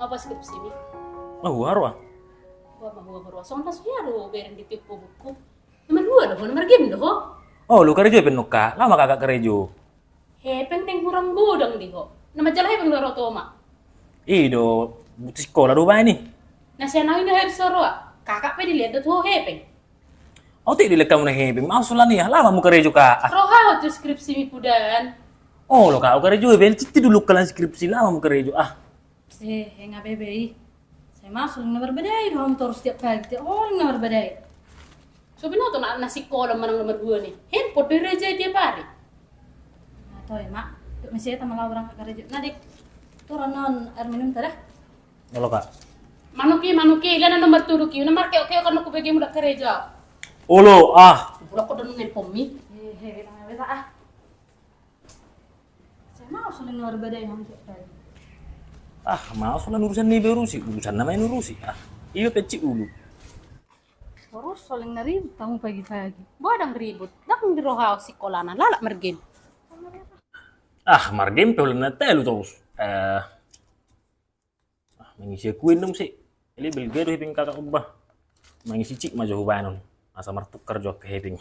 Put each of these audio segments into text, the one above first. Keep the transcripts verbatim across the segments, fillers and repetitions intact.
Apa skripsimi? Mahua roha. Wah, mahua roha. Songon na so hea do bereng di tiop buku. Na marhua do ho, na margame do ho? Olo, karejo pe nunga, laho ma kakak karejo. Hepeng naeng hurang godang di ho. Na manjalo hepeng do ro tu oma. I do, sikola do baen i. Na sian au i na hepeng so roa. Kakak pe dilehon do tu ho hepeng. Otik dilehon hamu na hepeng, maksud na ia, laho ma hamu karejo ka. Roha ho tu skripsimi, Pudan. Olo ka, au karejo, baen citti dulu kalan skripsi, laho ma hamu karejo, ah. Eh, eh, nga bebe i. Sai maso leng na marbadai do hamu torus tiap pagi, tiap ho leng na marbadai. So binoto na, na sikola manang na marhua ni. Handphone do irajai tiap ari. Na toe ma. Tuk maseta ma laho berangkat karejo. Na dik. Tura non air minum ta da. Olo ka. Manuk i, manuk i, lana nomor tolu ki. Na markeok-keok kan aku bege mulak karejo. Olo, ah. Bulak ko don nelpon mi. Eh, eh, beta, beta, ah. Sai maso leng na marbadai hamu tiap pagi. Ah, maso leng urusan ni iba urusi, urusan na main urusi. Ah, iba peci ulu. Torus so leng na ribut hamu pagi-pagi. Godang ribut, godang di roha ho sikolana, lalap margame. Ah, margame pe holan na telu torus. Eh. Ah, mangisi aku inum si. Eli belga do hepeng kakak uba. Mangisi cik ma jo hubaen on. Asa martukar jo angka hepeng.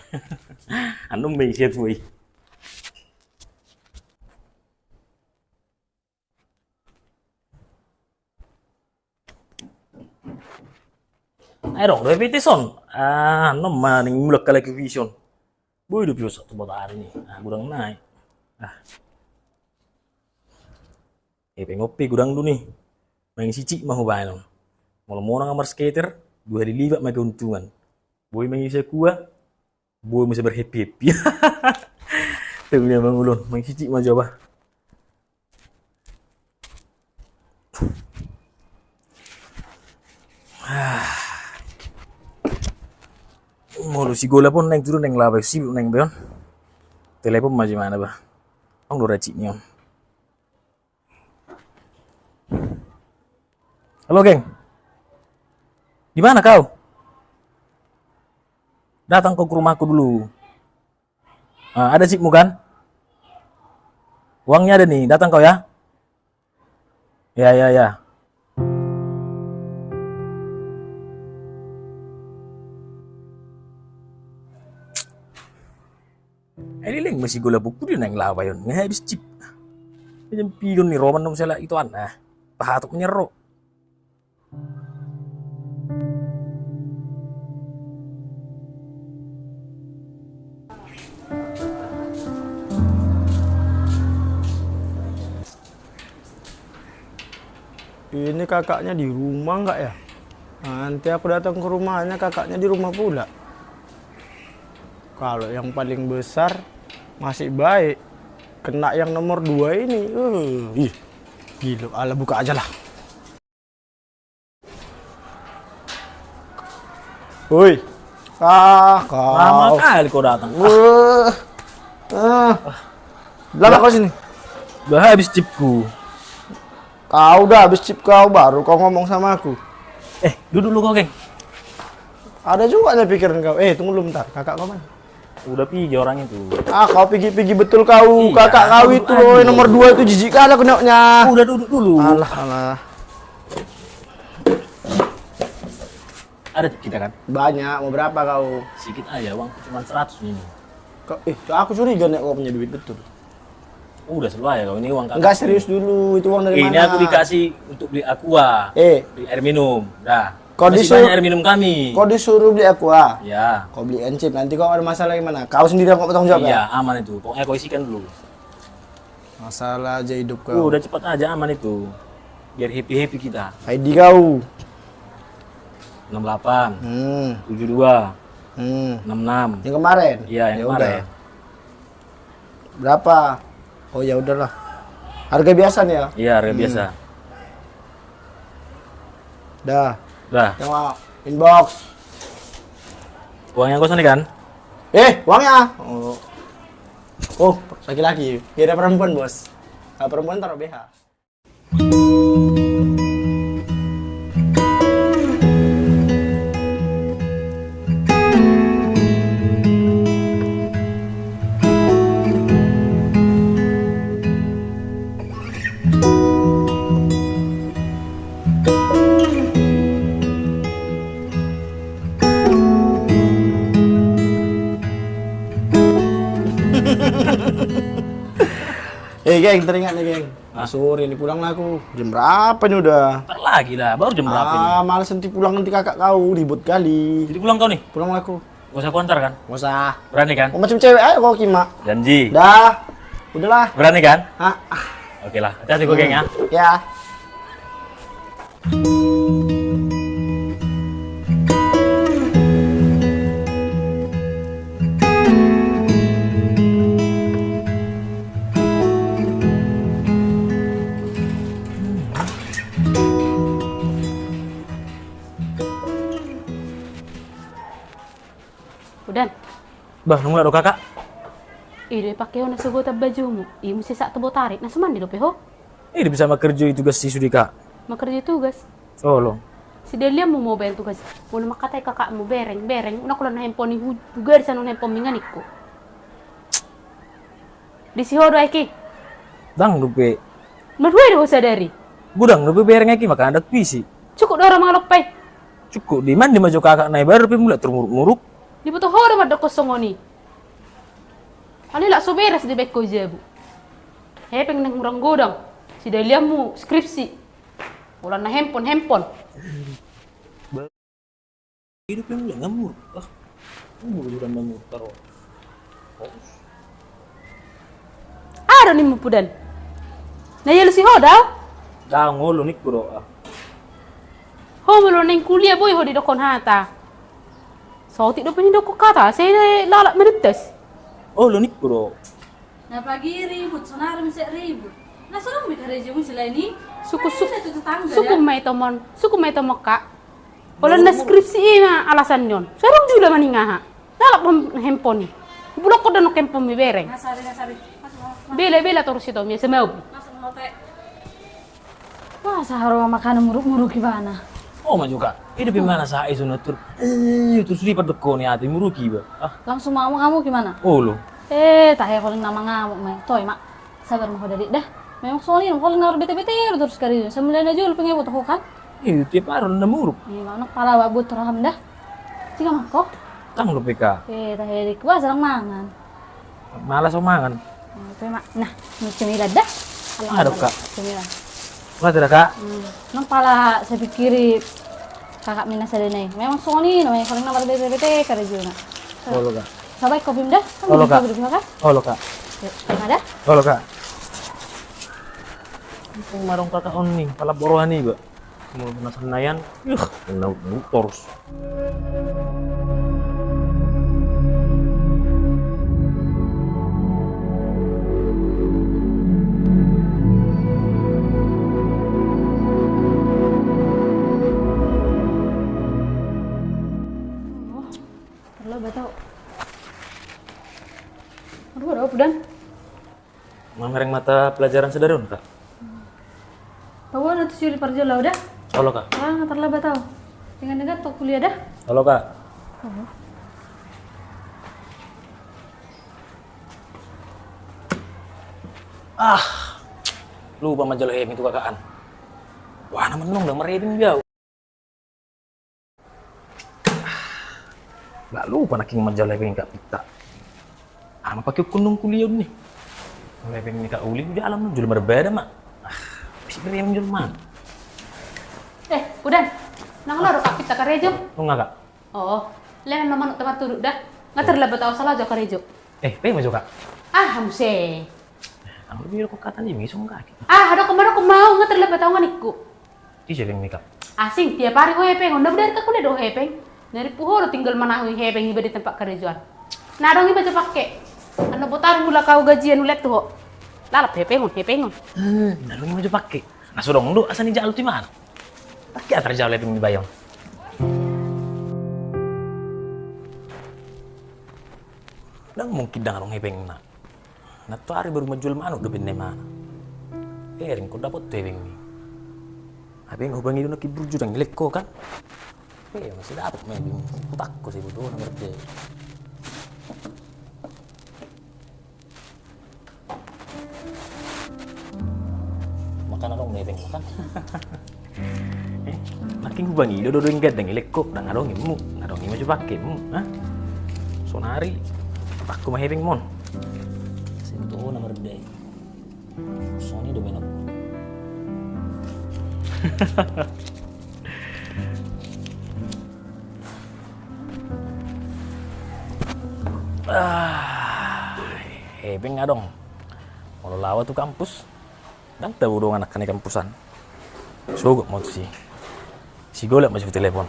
Anum mangisi aku i. Ai dong, do hepeng tison. Ah, anum ma ning mulak kalai ke vision. Boi do pios tu botari ni. Ah, godang nai. Ah. Hepeng on pe godang do ni. Mangisi cik ma hubaen on. Molo monang amar skater, dua hali lipat ma keuntungan. Boi mangisi aku a, boi muse berhappy-happy. Tunggu ya Bang Ulun, mangisi cik ma jo bah. Ah. Molo si Gola pun naeng tudu naeng laho sibuk naeng beon. Telepon ma jimana bah. Ong do racik ni on. Halo, geng. Di mana kau? Datang kau ke rumahku dulu. Ah, ada chipmu kan? Uangnya ada nih, datang kau ya. Ya, ya, ya. Ai leleng ma si Gola, pungku dia naeng laho baen on, nga habis chip. Jam piga ni ro, manang sela itu an, ah. Pahatok ni ro. Ini kakaknya di rumah nggak ya? Nanti aku datang ke rumahnya, kakaknya di rumah pula. Kalau yang paling besar, masih baik. Kena yang nomor dua ini. Eh, ih, gila. Alah, buka aja lah. Woi. Ah, kau. Lama kali kau datang. Eh. Eh. Lama kau sini. Udah habis chipku. Kau udah habis chip kau, baru kau ngomong sama aku. Eh, duduk dulu kau, geng. Ada juga nih pikiran kau. Eh, tunggu dulu bentar. Kakak kau mana? Udah pigi orang itu. Ah, kau pigi-pigi betul kau. Iya, kakak kau itu loh, nomor dua itu jijik kali aku nengoknya. Udah duduk dulu. Alah, alah. Ada kita kan? Banyak, mau berapa kau? Sedikit aja, uang cuma seratus ini. Kau, eh, aku curiga nih kau punya duit betul. Udah, selalu aja kau, ini uang kakak. Enggak, serius dulu, itu uang dari mana? Ini aku dikasih untuk beli aqua, eh, beli air minum, dah. Kau disuruh, banyak air minum kami. Kau disuruh beli aqua? Ya. Kau beli encim, nanti kau ada masalah gimana? Kau sendiri yang kau bertanggung jawab ya? Iya, aman itu. Pokoknya kau isikan dulu. Masalah aja hidup kau. Udah, cepat aja, aman itu. Biar happy-happy kita. I D kau? Enam delapan. Hmm. Tujuh dua. Hmm. Enam enam. Yang kemarin? Iya, yang kemarin. Ya udah. Berapa? Oh, ya udahlah. Harga biasa nih ya? Iya, harga biasa. Dah. Dah. Tengok inbox. Uangnya kosong nih kan? Eh, uangnya. Oh. Oh, laki-laki. Beda perempuan, Bos. Kalau perempuan taruh B H. Geng, teringat nih, geng. Ah. Sore nih pulang lah aku. Jam berapa ini udah? Ntar lagi lah, baru jam berapa ini? Ah, males nanti pulang nanti kakak kau, ribut kali. Jadi pulang kau nih? Pulang lah aku. Gak usah kuantar kan? Gak usah. Berani kan? Oh, macam cewek aja kau, Kima. Janji. Dah. Udahlah. Berani kan? Ah, ah. Oke lah, hati-hati kau, geng, ya. Hmm. Ya. Udan. Bah, nunga do kakak? I do i pake ho na so gotan bajumu. I muse sahat tu botari. Na so mandi dope ho? I do bisa mangerjoi tugas i sude, Kak. Mangerjoi tugas? Olo. Sidalianmu ma baen tugas. Molo mangkatai kakakmu bereng, bereng. Unang holan na handphone i hu-, hugari sian on handphonemi nga ningku. Disi ho do aek i? Ndang dope. Marhua do ho sadari? Godang dope bereng aek i, makana ndang pisi. Cukup do ra mangalompa i? Cukup do i, mandi ma jo kakak na i, baru dope mulak tarmuruk-muruk. Diboto ho do mandokkon songon i. Alai lak so beres dibaen ho jabu. Hepeng naeng hurang godang. Sidalianmu skripsi. Holan na handphone, handphone. I do pe mulak ngamur. Ah. Ngamur do na ngamur taro. Aha do nimmu, Pudan? Na dialusi ho do au? Ndang, olo ningku do, ah. Ho molo naeng kuliah boi ho didokkon hata. Saotik dope nidokkon hata, sai lalap manuntas. Olo ningku do. Na pagi ribut, sonari muse ribut. Na so adong be karejomu silain i? Suku, su-, suku ma i tomon, suku ma i tomon, Kak. Holan na skripsi i ma alasanna on. So adong jolo maningaha. Lalap handphone i. Hubulokkon do nang handphonemi bereng. Bela, bela torus i tomon, ia semau. Wah, sahat ro makanan muruk-muruk ibana. O ma jo, Kak. I do pe mana sahat i so na tur. Eh, tur suripat dokkon i ate muruk iba. Ah. Langsung mangamuk-ngamuk ibana. Olo. Eh, tahe holan na mangamuk ma i. Toe ma. Sabar ma ho da, Dik, da. Memang songon i, holan na marbete-bete do torus karejo. Sai mulai na jolo pe nga diboto ho kan? I do tiap ari na muruk. I ma, unang pala buat roham da. Tiga mangkok. Ndang dope, Kak. Eh, tahe, Dik. Wah, jarang mangan. Malas au mangan. Nah, cemilan da. Adong, Kak. Cemilan. Makasih da, Kak. Hmm. Unang pala sai pikiri kakakmi na sada nai. Memang songon i, memang paling na marbete-bete karejona. Olo, Kak. Coba kopi da. Olo, Kak. Olo, Kak. Olo, Kak. Untung ma adong kakak on ni, pala boroan iba. Molo na sannaian, ih, na torus. Terlambat au. Aduh, ada apa, Dan? Mamereng mata pelajaran sadari on, Kak. Paboa na tu si Uli parjolo au da. Olo, Kak. Ah, nga tarlambat au. Denggan-denggan tu kuliah da. Olo, Kak. Olo. Ah, lupa manjalo hepeng tu kakak an. Wah, na mendung ndang marhepeng be au. Bah, lupa nangkin manjalo hepeng ni Kak Pitta. Aha ma pakeonku nung kuliah on ni. Molo hepeng ni Kak Uli, jala manjalo marbada ma. Ah, bisa bere manjalo ma. Eh, Udan. Nang laho do Kak Pitta karejo? Nunga, Kak. Oh, lean ma manuk tu martuduk da. Nga tarlambat au, sala jo karejo. Eh, pe ma jo, Kak. Ah, muse. Ang lebih rokok kata ni misong kaki. Ah, adong ma, adong ma au, nga tarlambat au nga ningku. Ise hepeng ni Kak? Asing, tiap ari ho hepengon, na bodari Kak Uli do hepeng. Na rimpu ho do tinggal manahui hepeng iba di tempat karejoan. Na adong i ma jo pake. Annon botari mulak au gajian ulet tu ho. Lalap hepengon, hepengon. Eh, na adong i ma jo pake. Na so adong do asa nijalo tu ibana. Pake atar jalo hepeng ni bayon. Ndang mungkin ndang adong hepengna. Na tu ari baru manjual manuk dope na imana. Eh, ringkon dapot tu hepengmi. Hepeng hubangi do na kiburju ndang ilek ho kan. Eh, masih dapot ma hepeng. Putak ho sai boto na marjai. Makan adong na hepeng makan. Eh, makin hubangi do do denggan ndang ilek ho, ndang adong immu, ndang adong i ma jo pakemu, ha? Sonari, pakku ma hepengmon. Sai boto na marjai. Songon i do baenon. Ah, hepeng adong. Molo laho tu kampus, ndang tabo dongan angka ni kampus an. Sogot ma au tusi. Si Golap ma jo hutelepon.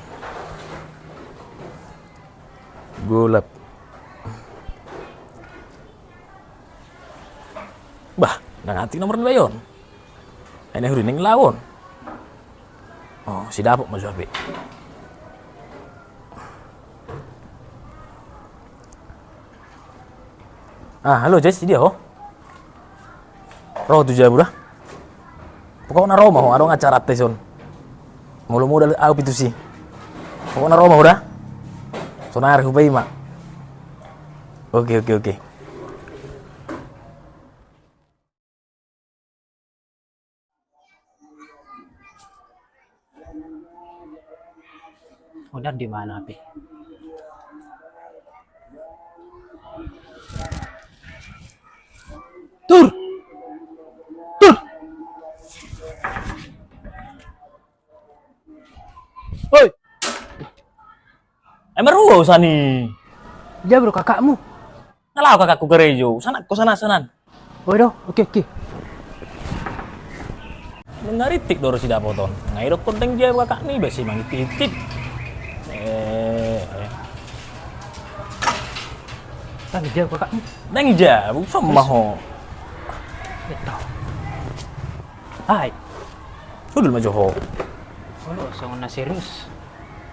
Golap. Bah, ndang aktif nomor ni bayo on. Ai na huri naeng laho on. Oh, si dapot ma jo hape. Ah, halo, Jess, idia ho? Ro tu jabu da. Pokokna ro ma ho, adong acaranta dison. Molo modal au pe tusi. Pokokna ro ma ho da. Sonari hupaima. Oke, oke, oke. Udah di mana, Pi? Tur! Tur! Oi! Ai marua au sian i. Dia bro kakakmu. Na laho kakakku garejo, sanan ko sana sanan. Oi do, oke oke. Nunga rintik do ro si dapoton. Nga idokkon ndang jabu kakak ni, basi mangitik-itik. Eh, eh. Ndang jabu kakakmu. Ndang jabu, son ma ho. Betul. Hai. Sudul ma jo ho. Olo, songon na serius.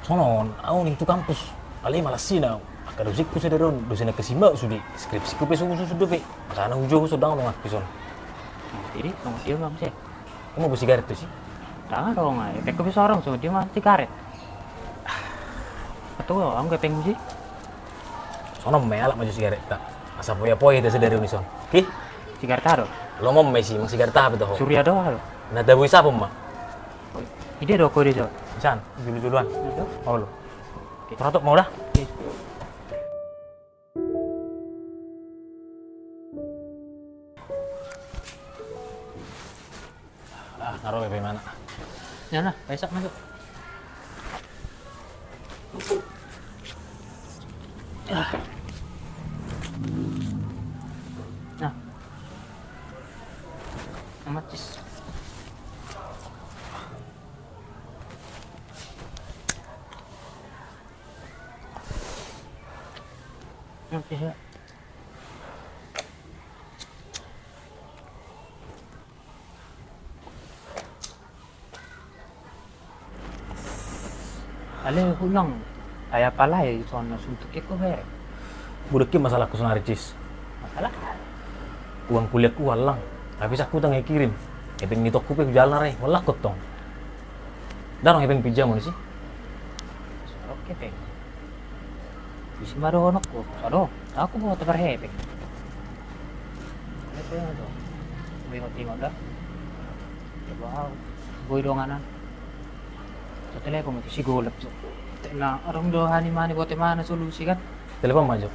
Songon au nintu kampus. Alai malas i na. Angka dosenku sadari on, dosen angka sima sude. Skripsiku pe so hususun dope. Makana hujou ho so ndang adong akku dison. Jadi, songon dia ma muse. Ima bo sigaret tusi. Ndang adong, ai. Epengku pe so adong, songon dia ma sigaret. Atau au nggak pengen sih. Songon ma i, alap ma jo sigaret ta. Asa poya-poya hita sadari on dison. Ki? Sigaret aha do? Lomo ma i si, mang sigaret aha pe toho. Surya do aha do? Na tabo i sapon ma. Ide do ko dison. Isan, julu-juluan. Olo. Oke. Turatok mau dah. Oke. Ah, naro bebe mana? Ya nah, pesak masuk. Ah. Nah. Amat cis. Amat cis ya. Ale hunang, ai apalai songon na suntuk i ho be. Budak i masalahku sonari cis. Masalah? Uang kuliahku huallang. Tapi sakku tang kirim. Epeng ni tokku pe hujalan re, huallang ko tong. Ndang adong epeng pinjam on disi. Oke pe. Isi ma dohononku, sado. Aku mau tebar hepeng. Hepeng aja. Gue ingot-ingot dah. Coba au. Gue donganan. Saya telepon itu si Golap tu. Tena orang dohani mana buat mana solusi kan? Telepon ma jo.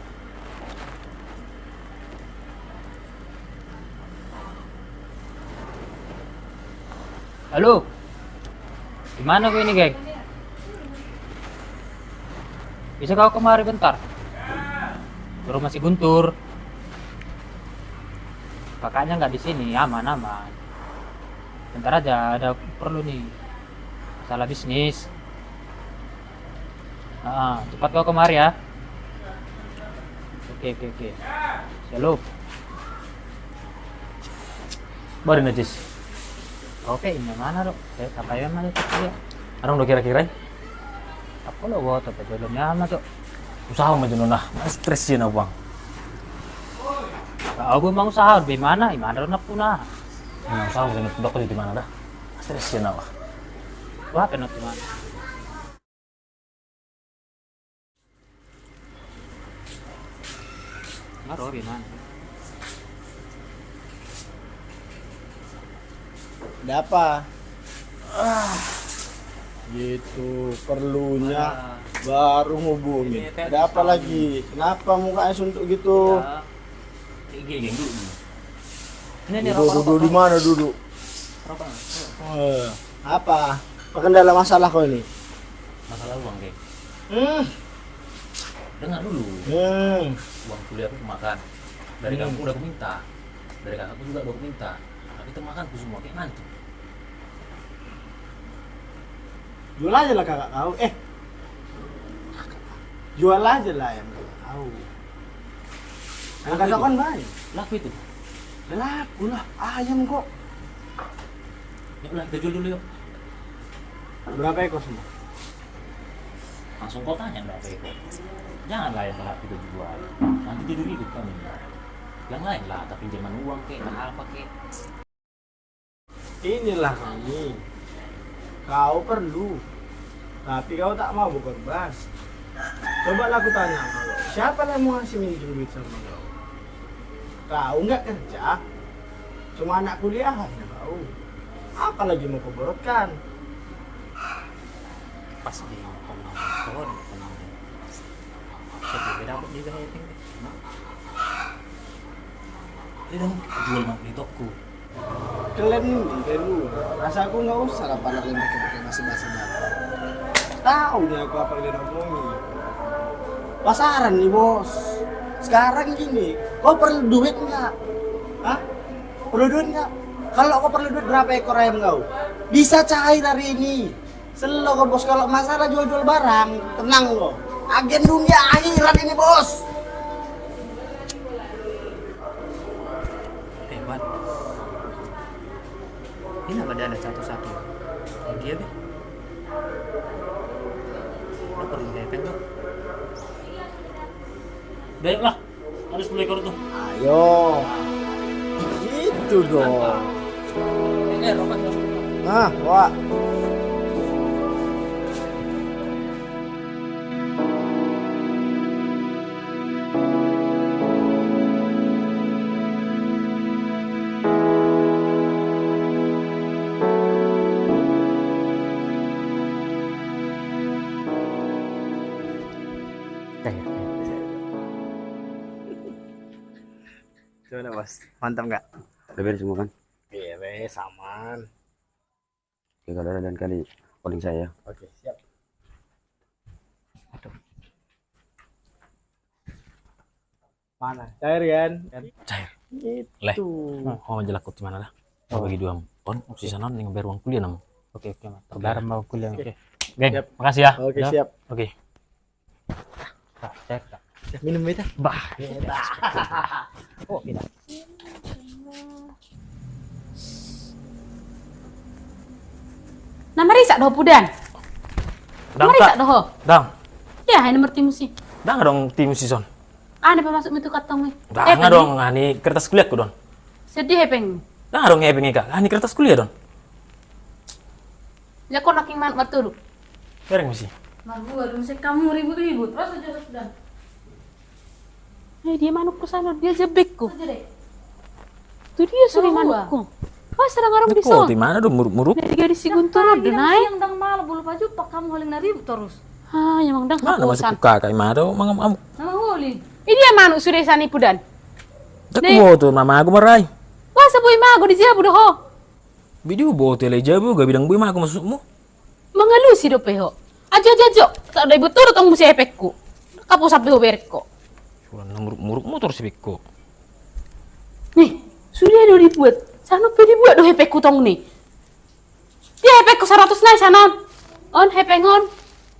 Halo. Di mana kau ini, geng? Bisa kau kemari bentar? Ke rumah si Guntur. Kakaknya nggak di sini, aman, aman. Bentar aja, ada perlu nih. Masalah bisnis. Ah, cepat kau kemari ya. Oke, oke, oke. Selalu. Bari na cis. Oke, ini mana do? Eh, apa ya mana tuh dia? Adong do kira-kira i? Apa lo buat apa dulu nyama tuh? Usaha ma jo na, stres ya na bang. Aku emang usaha di mana? Di mana do na puna? Nah, usaha ma jo na puna, di mana dah? Stres ya na bang. Wah, kena di mana? Ada apa? Ah, gitu, perlunya baru hubungin. Ada apa lagi? Kenapa mukanya suntuk gitu? Iya. Ini gini dulu. Ini, ini, duduk, rokok, duduk, rokok. Di mana duduk? Rokok. Eh, apa? Apa kendala masalah kau ini? Masalah uang, Kek. Hmm. Dengar dulu. Hmm. Uang kuliah aku makan. Dari, hmm, kampung udah aku minta. Dari kakakku juga udah aku minta. Tapi temakan ku semua, Kek, mana tuh? Jual aja lah kakak kau. Eh. Jual aja lah ayam kakak kau. Yang kakak kau main. Laku itu? Laku lah, ayam kok. Yuk lah, kita jual dulu yuk. Berapa ekor semua? Langsung kau tanya berapa ekor. Janganlah yang laku kita jual. Nanti jadi ribut kami. Yang lain lah, tapi pinjaman uang kek, apa kek. Inilah kami. Kau perlu, tapi kau tak mau bokorbas. Coba lah aku tanya kau, siapa yang mau ngasih minjem duit sama kau? Kau nggak kerja, cuma anak kuliahan ya kau. Apa lagi mau kau borotkan? Pas di penonton, penonton. Saya juga dapat juga ya, Ting. Ini dong, jual mak di toko. Kalian ini, kalian dua, rasa aku nggak usah lah pada kalian pakai-pakai bahasa-bahasa Batak. Tahu nih aku apa yang kalian omongin. Pasaran nih, Bos. Sekarang gini, kau perlu duit nggak? Hah? Perlu duit nggak? Kalau kau perlu duit, berapa ekor ayam kau? Bisa cair hari ini. Selo kau, Bos, kalau masalah jual-jual barang, tenang kau. Agen dunia akhirat ini, Bos. Eh, Wan. Ini apa dia ada satu-satu? Oh, dia, be. Lu perlu hepeng, tuh. Baiklah. Harus mulai kau tuh. Ayo. Gitu dong. Eh, eh, rokok, rokok. Nah, Wak. Gimana, Bos? Mantap nggak? Udah beres semua, kan? Beres, aman. Oke, kalau ada lain kali, calling saya, ya. Oke, siap. Aduh. Mana? Cair, kan? Cair. Gitu. Leh. Oh, jelakut di mana dah? Oh. Bagi dua. On, oke, sisa non yang bayar uang kuliah, nam. Oke, oke, Mak. Oke. Bayar mau kuliah, oke. Geng, siap, makasih ya. Oke, siap. Oke. Minum beta. Bah. Oh, tidak. Na marsak do ho, Pudan? Dang, marsak do ho? Dang. Ya, hai, na martimusi. Dang adong timusi son. Aha pe masuk mi tu kantong mi? Dang adong, aha ni kertas kuliahku don. Sedih hepeng. Dang adong hepeng i, Kak. Aha ni kertas kuliah don. Jako nangkin manuk marturu. Bereng misi. Marhua do muse hamu ribut-ribut. Ros aja, ros, Dan. Eh, dia manukku sana, dia jebekku. Ros aja deh. Tu dia sude manukku. Wah, sedang arung di son. Di mana do muruk-muruk? Dari gadis si Guntur do, Nay. Siang dang malam bulu pajupak hamu, holan na ribut torus. Ah, ya, Mang, dang. Mana masuk ku kakak, i ma do mangamuk-amuk. Nama holi. Ini dia manuk sude sani, Pudan. Dak huboto ma mago marai. Wah, saboi mago di jabu do ho. Bidi huboto i alai jabu, gabe dang boi mago masukmu. Mangalusi dope ho. Ajo, ajo, ajo. Tak ada ibu turut tong muse hepengku. Kapo sampe ho berengko. Sulan na muruk-muruk motor si hepengko. Nih, sude do dibuat. Sanon pe dibuat do hepengku tong nih. Dia hepengku saratus nai sanon. On hepeng on.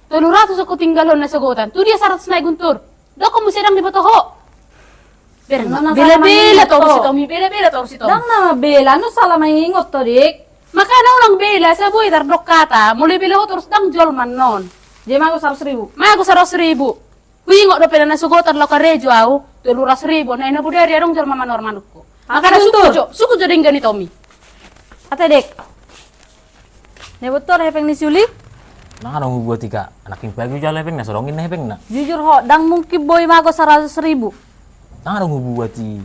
Tolu ratus aku tinggal on na sogotan. Tu dia saratus nai, Guntur. Dok ho muse dang diboto ho. Bela-bela torus si Tomi, bela-bela torus si Tomi. Dang na mabela, na sala maingot ho, Dik. Makana unang bela, saboi tardok hata, molo bela ho torus dang jolma annon. Jadi mago saratus ribu. Mago saratus ribu. Huingot dope na sogotan laho karejo au, tolu ratus ribu, na i na bodari adong jolma manuhor manukku. Makana suku jo, suku jo denggan i Tomi. Ate, Dik. Na iboto do hepeng ni si Uli? Dang adong hubuat i, Kak. Nangkin pagi hujalo hepengna, so adong inna hepengna. Jujur ho, dang mungkin boi mago saratus ribu. Dang adong hubuat i.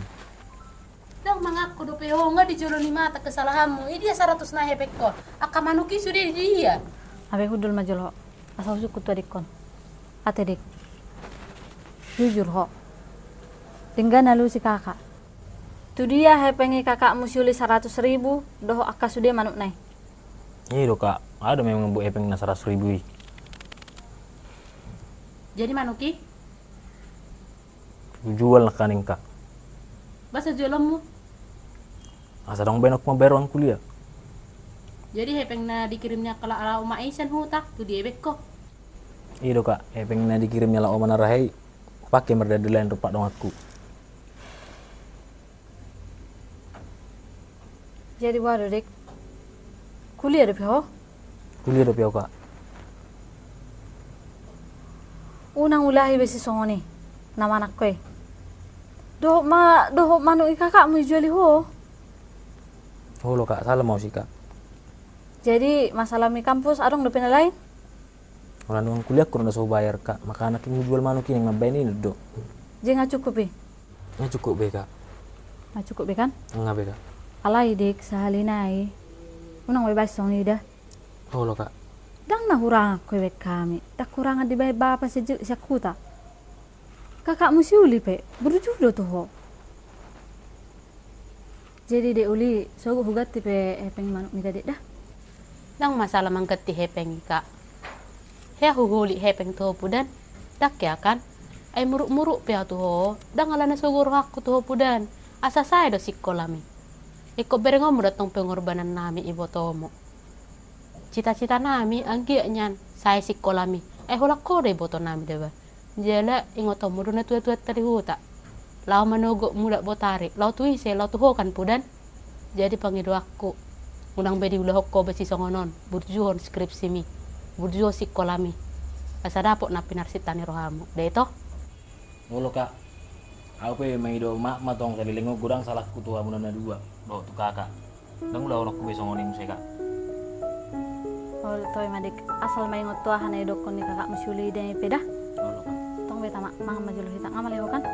Dang mangaku dope ho, nga di jolo ni mata kesalahanmu. I dia saratus nai hepengkon? Angka manuk i sude di dia. Abe hundul ma jolo ho. Asa husungkun tu adikkon. Ate, Dik. Jujur ho. Denggan alusi kakak. Tu dia hepeng i kakakmu si Uli saratus ribu, dohot angka sude manukna i? I do, Kak, adong memang hepengna saratus ribu i. Jadi manuk i? Hujual nangkaning, Kak. Boasa jualanmu? Asa dang baenonku mambayar uang kuliah. Jadi hepeng na dikirim ni angka laho omakmu i sian huta, tu dia be ingkon? I do, Kak, hepeng na dikirim ni laho omak na rahe i, hupake mardalan-dalan dohot donganku. Jadi boha do, Dik? Kuliah dope ho? Kuliah dope au, Kak. Unang ulahi be sisongon i, na manang ho i. Dohot ma, dohot manuk i kakakmu ijuali ho? Olo, Kak, sala ma au si, Kak. Jadi masalah ni kampus adong dope na lain? Holan uang kuliahku do na so hubayar, Kak, makana nangkin hujual manuk i naeng mambaen i do. Jadi nga cukup i? Nga cukup be, Kak. Nga cukup be kan? Nga be, Kak. Alai, Dik, sahali nai unang be baen songon i da. Olo, Kak. Dang na hurangan ho ibaen hami, dang hurangan dibaen bapa sian ju-, sian huta. Kakakmu si Uli pe burju do tu ho. Jadi, Dek Uli, sogot huganti pe hepeng manukmi da, Dek, da. Dang masalah mangganti hepeng i, Kak. Hea huholit hepeng tu ho, Pudan. Dang hea kan? Ai muruk-muruk pe au tu ho, dang alana sogo rohangku tu ho, Pudan. Asa sae do sikolami. Ingkon berengonmu do antong pengorbanannami, ibotomu. Cita-citanami anggiat nian sae sikolami, ai holan ho do ibotonami, deba. Jala ingotonmu do natua-tuanta di huta laho manogot mulak botari, laho tu ise? Laho tu ho kan, Pudan? Jadi pangidoanku, unang be diulahon ho be sisongon on, burjuhon skripsimi, burjuhon sikolami, asa dapot na pinarsinta ni rohamu, da, ito? Olo, Kak. Au pe mangido maaf ma tong, saleleng on godang salahku tu hamuna na dua dohot tu kakak. Dang ulahononku be songon i muse, Kak. Olo, toe ma, Dik. Asal ma ingot tu aha na idokkon ni kakakmu si Uli i da, i pe da. Olo, Kak. Tong be, tama, mangan ma jolo hita, nga male ho kan?